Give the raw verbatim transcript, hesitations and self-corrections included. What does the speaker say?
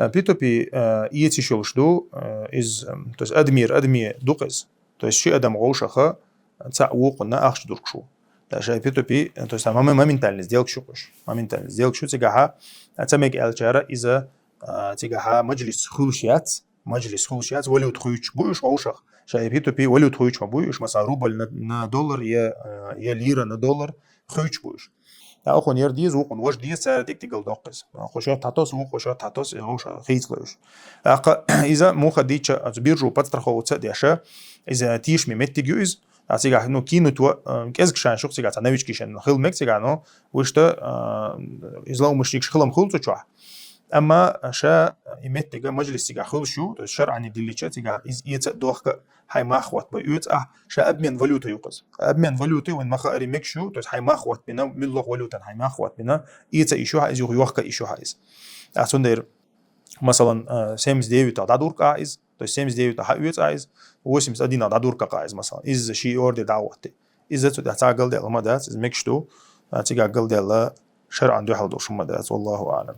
Э, P two P, э, эца йиш йолаш ду, э, из, эм, то есть адамера адаме ду-кх из. То есть ши адам вӀашагӀа цхьа вокхунна ахча дергда. Даша P two P, э, то есть там мом-, моментальный сделкаш ю-кх уж. Моментальный сделкаш ю цигахьа, а, цхьа мег аьлчара из, а, цигахьа маджлис хулаш яц, маджлис хулаш яц, валюта хуьйцуш бу уж вӀашагӀа. Ша P two P валюта хуьйцуш ма буй уж, масала, рубль на, на доллар, е, э, е лира на доллар хуьйцуш бу уж. ТӀаккха укхунна ер деза, вокхунна вож деза, цар тӀекӀ-тӀекӀал доккха из. Хо шо тӀатосс, вокхо шо тӀатосс, из вӀашагӀа хийцалуш. ТӀаккха из муха дийцача, цу биржо подстраховаться а деш, из тешаме моттиг ю из. А цигахь, ну, кинуть ва, э, кӀезига шанс ю-кх цигахь, цхьа новички шен хила мег цигахь, ну, вуьшта, э, из лоӀамашка хила-м хуьлу цу чохь. Амма ша и моттиг маджлис цигахь хуьлуш ю, то есть шарӀан диллича цигахь из эца а, дохка а хьайн мах хӀоттабой оьцу ахь, ша обмен валютой ю-кх из. Обмен валютой вайн ма-хаъара мегаш ю, то есть хьайн мах хӀоттабина, муьлхха валютан хьайн мах хӀоттабина, эца а йиш ю хьа из, юха йохка а йиш ю хьа из. А цундела масалан, э, семьдесят девятах дӀадург а из, то есть семьдесят девятах хьаоьцу а из, восемьдесят одинах дӀадург а из, масалан, из ши ордер дӀахӀотти. Из цу тӀехь цхьа галдаьлла ма дац, из мегаш ду, а цигахь галдаьлла шарӀан дуьхьал долуш ма дац, валлаху аӀлам.